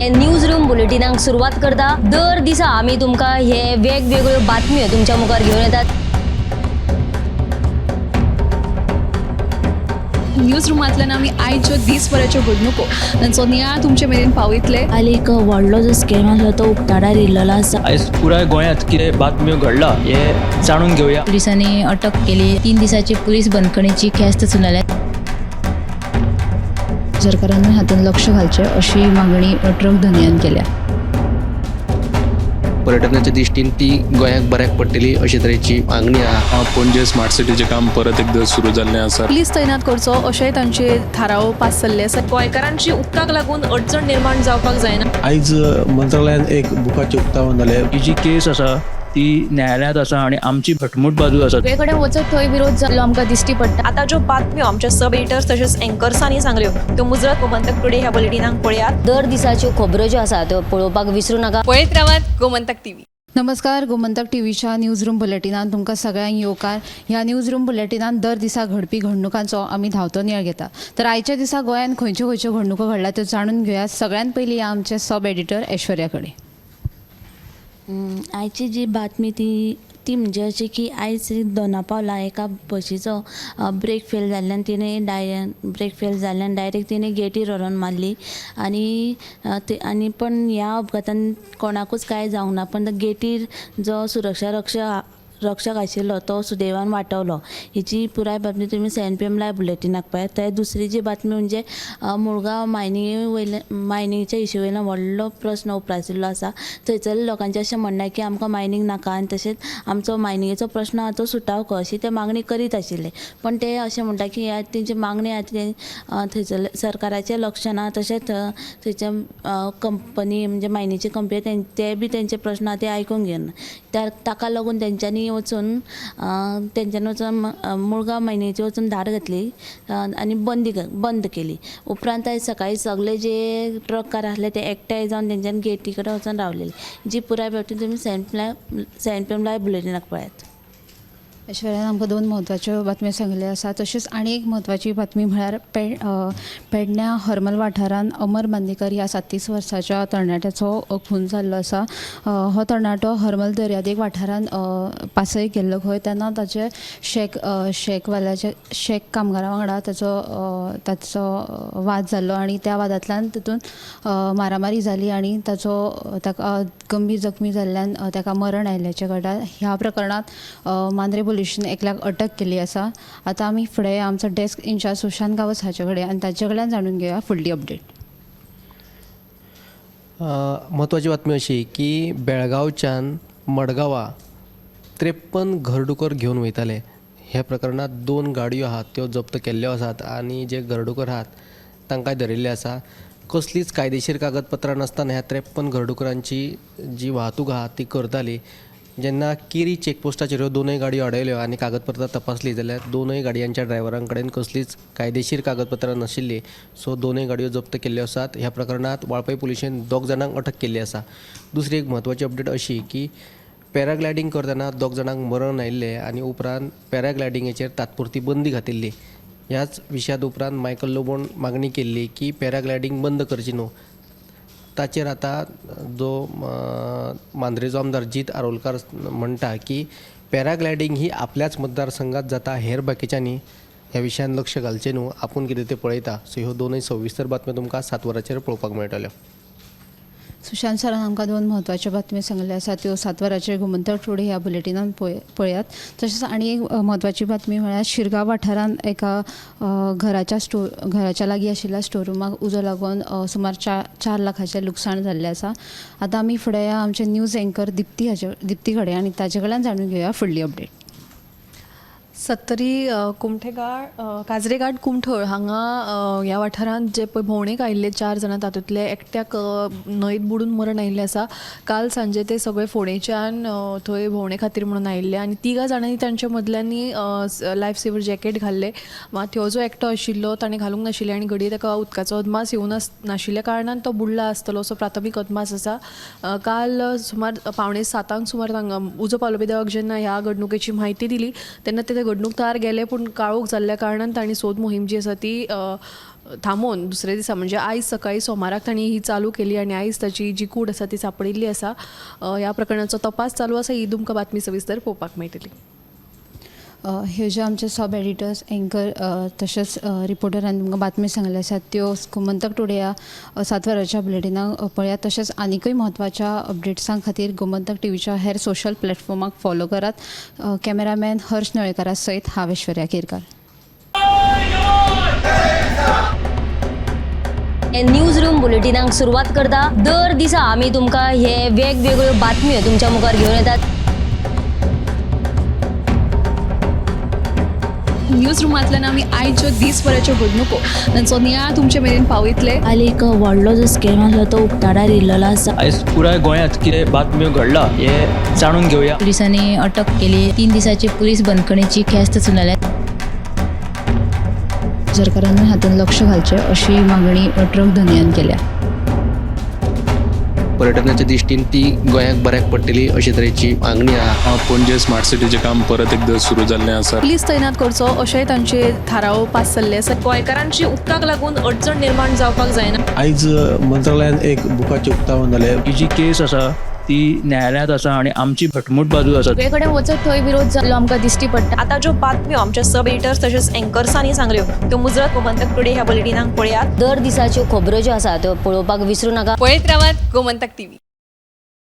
News room बुलेटिनाक सुरवात करता. दर दिसा आमी तुमकां हे वेगवेगळ्यो बातम्यो तुमच्या मुखार घेवन येतात. न्यूज रुमांतल्यान आमी आयच्यो दीसभराच्यो घडणुको तांचो नियाळ तुमचे मेरेन पावयतले. काल एक व्हडलो जो स्कॅम आसलो तो उक्ताडार येयल्लो आसा. आयज पुराय गोंयांत कितें बातम्यो घडला हें जाणून घेवया. पोलिसांनी अटक केली. 3 दिसाची पुलीस बंदखणीची ख्यास्त सुनायल्या. सरकारान हातूंत लक्ष घालचें अशी मागणी ट्रक धनयान केल्या. पर्यटनाच्या दृश्टीन ती गोंयाक बऱ्याक पडटली अशे तरेची मागणी आहा. पणजे स्मार्ट सिटीचें काम परत एकदां सुरू जाल्लें आसा. पुलीस तैनात करचो अशेंय तांचे थाराव पास जाल्ले आसा. गोंयकारांची उदकाक लागून अडचण निर्माण जावपाक जायना. आयज मंत्रालयान एक बुकाचें उक्तावण जालें. ही जी केस आसा ती न्यायालयांत आसा आनी आमची घटमूट बाजू आसा. सगळे कडेन वचत थंय विरोध जाल्लो आमकां दिश्टी पडटा. आतां ज्यो बातम्यो आमच्या सब एडिटर्स तशेंच एंकर्सांनी सांगल्यो त्यो मुजरत गोमंतक टुडे ह्या बुलेटिनाक पळयात. दर दिसाच्यो खबरो ज्यो आसा त्यो पळोवपाक विसरूं नाका. पळयत रावात गोमंतक टीव्ही. नमस्कार, गोमंतक टीव्हीच्या न्यूज रूम बुलेटिनान तुमकां सगळ्यांक येवकार. ह्या न्यूज रूम बुलेटिनान दर दिसा घडपी घडणुकांचो आमी धांवतो नियाळ घेता. तर आयच्या दिसा गोंयांत खंयच्यो खंयच्यो घडणुको घडल्या त्यो जाणून घेवया. सगळ्यांत पयलीं आमचे सब एडिटर ऐश्वर्या कडेन. आयची जी बातमी ती ती म्हणजे अशी की आयज दोना पावला एका बशीचो ब्रेक फेल जाल्ल्यान तिणें ब्रेक फेल जाल्ल्यान डायरेक्ट तिणें गेटीर व्हरोन मारली आनी ते आनी पण ह्या अपघातान कोणाकूच कांय जावंक ना, पण गेटीर जो सुरक्षा रक्षक आशिल्लो तो सुदैवान वाटवलो. हेची पुराय बातमी तुमी 7 PM live बुलेटिनाक पळयात. ते दुसरी जी बातमी म्हणजे मुळगांव मायनिंगे वयल्या मायनिंगच्या इशू वयल्यान व्हडलो प्रस्न उप्रासिल्लो आसा. थंयसरल्या लोकांचें अशें म्हणणें की आमकां मायनींग नाका आनी तशेंच आमचो मायनिंगेचो प्रस्न आहा तो सुटाव कर अशी ते मागणी करीत आशिल्ले. पण ते अशें म्हणटा की ह्या तेंची मागणी आहा ती थंयसरल्या सरकाराचें लक्ष ना, तशेंच थंयच्या कंपनी म्हणजे मायनीची कंपनी ते बी तेंचे प्रस्न आहा ते आयकूंक घेना. ताका लागून तेंच्यांनी वचून मुळगांव मायनीचे वचून धाड घातली आनी बंद केली. उपरांत आयज सकाळी सगळे जे ट्रककार आसले ते एकठांय जावन तेंच्यांनी गेटी कडेन वचून रावलेले. जी पुराय बातमी तुमी 7 PM live बुलेटिनाक पळयात. ऐश्वर्यान आमकां दोन म्हत्वाच्यो बातम्यो सांगिल्ल्यो आसा. तशेंच आनी एक म्हत्वाची बातमी म्हळ्यार पेडण्या हरमल वाठारांत अमर बांदेकर ह्या 37 वर्साच्या तरणाट्याचो खून जाल्लो आसा. हो तरणाटो हरमल दर्यादेग वाठारांत पासय गेल्लो खंय तेन्ना ताचे शेकवाल्याचे शेक कामगारा वांगडा ताचो वाद जाल्लो आनी त्या वादांतल्यान तातूंत मारामारी जाली आनी ताका गंभीर जखमी जाल्ल्यान ताका मरण आयिल्ल्याचें कळटा. ह्या प्रकरणांत मांद्रे पुलिशेन एकल्याक अटक केल्ली आसा. आतां आमी फुडें आमचो डेस्क इन्चार्ज सुशांत गांवस हाचे कडेन आनी ताचे कडल्यान जाणून घेवया फुडली अपडेट. म्हत्वाची बातमी अशी की बेळगांवच्यान मडगांवा 53 घरडुकर घेवन वयताले. ह्या प्रकरणांत 2 गाडयो आहात त्यो जप्त केल्ल्यो आसात आनी जे घरडुकर आहात तांकां धरिल्ले आसा. कसलीच कायदेशीर कागदपत्रां नासतना ह्या 53 घरडुकरांची जी वाहतूक आहा ती करताली. जेन्ना केरी चॅकपोस्टाचेर ह्यो दोनूय गाडयो अडयल्यो आनी कागदपत्रां तपासली जाल्यार दोनूय गाडयांच्या ड्रायव्हरां कडेन कसलीच कायदेशीर कागदपत्रां नाशिल्लीं. सो दोनूय गाडयो जप्त केल्ल्यो आसात. ह्या प्रकरणांत वाळपय पुलिशेन 2 जाणांक अटक केल्ली आसा. दुसरी एक म्हत्वाची अपडेट अशी की पॅराग्लायडींग करतना 2 जाणांक मरण आयिल्लें आनी उपरांत पॅराग्लायडींगेचेर तात्पुरती बंदी घातिल्ली. ह्याच विशयांत उपरांत मायकल लोबोन मागणी केल्ली की पॅराग्लायडींग बंद करची न्हू. ताचेर आतां जो मांद्रेचो आमदार जीत आरोलकार म्हणटा की पॅराग्लायडींग ही आपल्याच मतदारसंघात जाता, हेर बाकीच्यांनी ह्या विशयान लक्ष घालचें न्हू, आपूण कितें तें पळयता. सो ह्यो दोनूय सविस्तर बातम्यो तुमकां 7 वरांचेर पळोवपाक मेळटल्यो. सुशांत सरान आमकां दोन म्हत्वाच्यो बातम्यो सांगिल्ल्यो आसा त्यो 7 वरांचेर गोमंतक टुडे ह्या बुलेटिनान पळयात. तशेंच आनी एक म्हत्वाची बातमी म्हळ्यार शिरगांव वाठारांत एका घराच्या लागीं आशिल्ल्या स्टोर रुमाक उजो लागून सुमार 4 लाखाचें लुकसाण जाल्लें आसा. आतां आमी फुडें आमचे न्यूज एंकर दिप्ती कडेन आनी ताचे कडल्यान जाणून घेवया फुडली अपडेट. सत्तरी कुमठेगाळ काजरेघाट कुमठळ हांगा ह्या वाठारांत जे पळय भोंवणेक आयिल्ले 4 जाणां तातूंतले एकट्याक न्हंयत बुडून मरण आयिल्लें आसा. काल सांजे ते सगळे फोंडेच्यान थंय भोंवणे खातीर म्हणून आयिल्ले आनी 3 जाणांनी तांच्या मदल्यांनी लायफ सेवर जॅकेट घाल्ले. मात ह्यो जो एकटो आशिल्लो ताणें घालूंक नाशिल्लें आनी घडये ताका उदकाचो अदमास येवंक नाशिल्ल्या कारणान तो बुडला आसतलो असो प्राथमीक अदमास आसा. काल सुमार 6:45 सुमार तांकां उजो पालोवपी दळाक जेन्ना ह्या घडणुकेची म्हायती दिली तेन्ना ते घडणूक थळार गेले, पूण काळोख जाल्ल्या कारणान तांणी सोद मोहीम जी आसा ती थांबोवन दुसरे दिसा म्हणजे आयज सकाळी सोमाराक तांणी ही चालू केली आनी आयज ताची जी कूड आसा ती सापडिल्ली आसा. ह्या प्रकरणाचो तपास चालू आसा. ही तुमकां बातमी सविस्तर पळोवपाक मेळटली. ह्यो ज्यो आमचे सब एडिटर्स, एंकर तशेंच रिपोर्टरान तुमकां बातमी सांगल्यो आसात त्यो गोमंतक टुडे ह्या 7 वरांच्या बुलेटिनाक पळयात. तशेंच आनिकूय म्हत्वाच्या अपडेट्सां खातीर गोमंतक टीव्हीच्या हेर सोशल प्लॅटफॉर्माक फॉलो करात. कॅमेरामॅन हर्ष नळेकरा सयत हांव ऐश्वर्या केरकार. न्यूज रूम बुलेटिनाक सुरवात करता. दर दिसा आमी तुमकां हे वेगवेगळ्यो बातम्यो तुमच्या मुखार घेवन येतात. न्यूज रुमांतल्यान आमी आयच्यो दीसभराच्यो घडणुको तांचो नियाळ तुमचे मेरेन पावयतले. काल एक व्हडलो जो स्कॅम आसलो तो उक्ताडार येयल्लो आसा. आयज पुराय गोंयांत कितें बातम्यो घडला हें जाणून घेवया. पुलिसांनी अटक केली. 3 दिसाची पुलीस बंदखणीची ख्यास्त सुनायल्या. सरकारानूय हातूंत लक्ष घालचें अशी मागणी ट्रक धनयान केल्या. पर्यटनाच्या दृश्टीन ती गोंयाक बऱ्याक पडटली अशे तरेची मागणी आहा. पणजे स्मार्ट सिटीचें काम परत एकदां सुरू जाल्लें आसा. पुलीस तैनात करचो अशेंय तांचे थाराव पास जाल्ले आसा. गोंयकारांची उदकाक लागून अडचण निर्माण जावपाक जायना. आयज मंत्रालयान एक बुकाचें उक्तावण जालें. ही जी केस आसा ती न्यायालयांत आसा आनी आमची घटमूट बाजू आसा. सगळे कडेन वचत थंय विरोध जाल्लो आमकां दिश्टी पडटा. आतां ज्यो बातम्यो आमच्या सब एडिटर्स तशेंच एंकर्सांनी सांगल्यो त्यो मुजरत गोमंतक टुडे ह्या बुलेटिनाक पळयात. दर दिसाच्यो खबरो ज्यो आसा त्यो पळोवपाक विसरू नाका. पळयत रावात गोमंतक टीव्ही.